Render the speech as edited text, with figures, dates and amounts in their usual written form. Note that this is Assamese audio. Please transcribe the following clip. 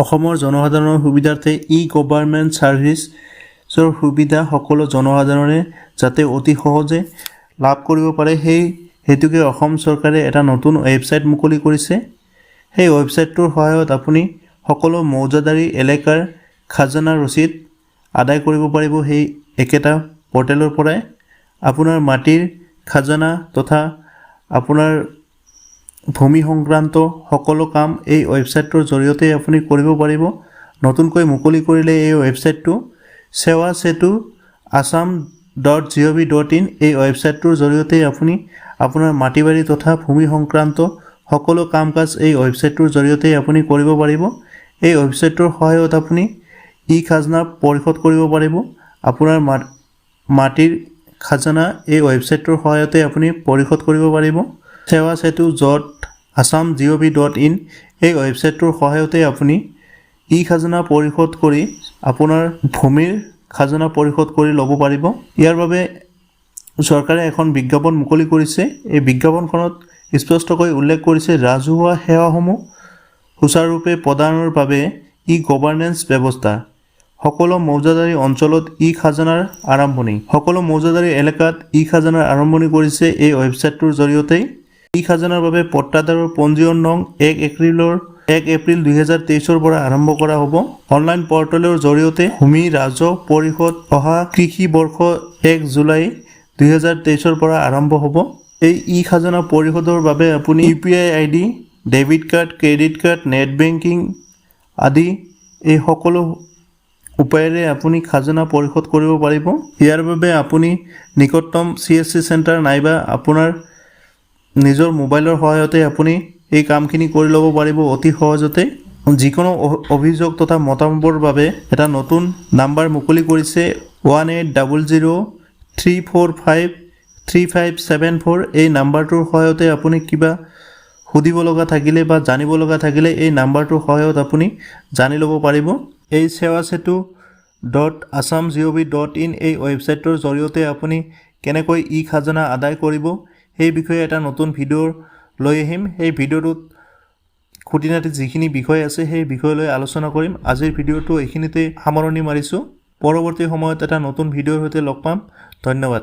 অসমৰ জনসাধাৰণৰ সুবিধাৰ্থে ই গভৰ্ণমেণ্ট ছাৰ্ভিচৰ সুবিধা সকলো জনসাধাৰণে যাতে অতি সহজে লাভ কৰিব পাৰে, সেই হেতুকে অসম চৰকাৰে এটা নতুন ৱেবছাইট মুকলি কৰিছে। সেই ৱেবছাইটটোৰ সহায়ত আপুনি সকলো মৌজাদাৰী এলেকাৰ খাজানা ৰচিদ আদায় কৰিব পাৰিব। সেই একেটা পৰ্টেলৰ পৰাই আপোনাৰ মাটিৰ খাজানা তথা আপোনাৰ ভূমি সংক্ৰান্ত সকলো কাম এই ৱেবছাইটটোৰ জৰিয়তে আপুনি কৰিব পাৰিব। নতুনকৈ মুকলি কৰিলে এই ৱেবছাইটটো, sewasetu.assam.gov.in। এই ৱেবছাইটটোৰ জৰিয়তে আপুনি আপোনাৰ মাটি বাৰী তথা ভূমি সংক্ৰান্ত সকলো কাম কাজ এই ৱেবছাইটটোৰ জৰিয়তে আপুনি কৰিব পাৰিব। এই ৱেবছাইটটোৰ সহায়ত আপুনি ই খাজনা পৰিশোধ কৰিব পাৰিব। আপোনাৰ মাটিৰ খাজানা এই ৱেবছাইটটোৰ সহায়তে আপুনি পৰিশোধ কৰিব পাৰিব। sewasetu.assam.gov.in, এই ৱেবছাইটটোৰ সহায়তে আপুনি ই খাজনা পৰিশোধ কৰি আপোনাৰ ভূমিৰ খাজনা পৰিশোধ কৰি ল'ব পাৰিব। ইয়াৰ বাবে চৰকাৰে এখন বিজ্ঞাপন মুকলি কৰিছে। এই বিজ্ঞাপনখনত স্পষ্টকৈ উল্লেখ কৰিছে, ৰাজহুৱা সেৱাসমূহ সুচাৰুৰূপে প্ৰদানৰ বাবে ই গভাৰ্নেন্স ব্যৱস্থা, সকলো মৌজাদাৰী অঞ্চলত ই খাজানাৰ আৰম্ভণি। সকলো মৌজাদাৰী এলেকাত ই খাজানাৰ আৰম্ভণি কৰিছে এই ৱেবছাইটটোৰ জৰিয়তেই। ই খাজানাৰ বাবে পট্টাদাৰৰ পঞ্জীয়ন নং 1 এপ্ৰিল 2023ৰ পৰা আৰম্ভ কৰা হ'ব। অনলাইন পৰ্টেলৰ জৰিয়তে ভূমি ৰাজহ পৰিশোধ অহা কৃষি বৰ্ষ 1 জুলাই 2023ৰ পৰা আৰম্ভ হ'ব। এই ই খাজানা পৰিশোধৰ বাবে আপুনি UPI ID, debit card, credit card, net banking আদি এই সকলো উপায়েৰে আপুনি খাজনা পৰিশোধ কৰিব পাৰিব। ইয়াৰ বাবে আপুনি নিকটতম চিএছচি চেণ্টাৰ নাইবা আপোনাৰ নিজৰ মোবাইলৰ সহায়তে আপুনি এই কামখিনি কৰি ল'ব পাৰিব অতি সহজতে। যিকোনো অভিযোগ তথা মতামতৰ বাবে এটা নতুন নাম্বাৰ মুকলি কৰিছে, 18003453574। এই নাম্বাৰটোৰ সহায়তে আপুনি কিবা সুধিব লগা থাকিলে বা জানিব লগা থাকিলে এই নাম্বাৰটোৰ সহায়ত আপুনি জানি ল'ব পাৰিব। এই sewasetu.assam.gov.in, এই ৱেবছাইটটোৰ জৰিয়তে আপুনি কেনেকৈ ই খাজনা আদায় কৰিব, সেই বিষয়ে এটা নতুন ভিডিঅ' লৈ আহিম। সেই ভিডিঅ'টোত খুঁটি নাটি যিখিনি বিষয় আছে, সেই বিষয় লৈ আলোচনা কৰিম। আজিৰ ভিডিঅ'টো এইখিনিতে সামৰণি মাৰিছোঁ। পৰৱৰ্তী সময়ত এটা নতুন ভিডিঅ'ৰ সৈতে লগ পাম। ধন্যবাদ।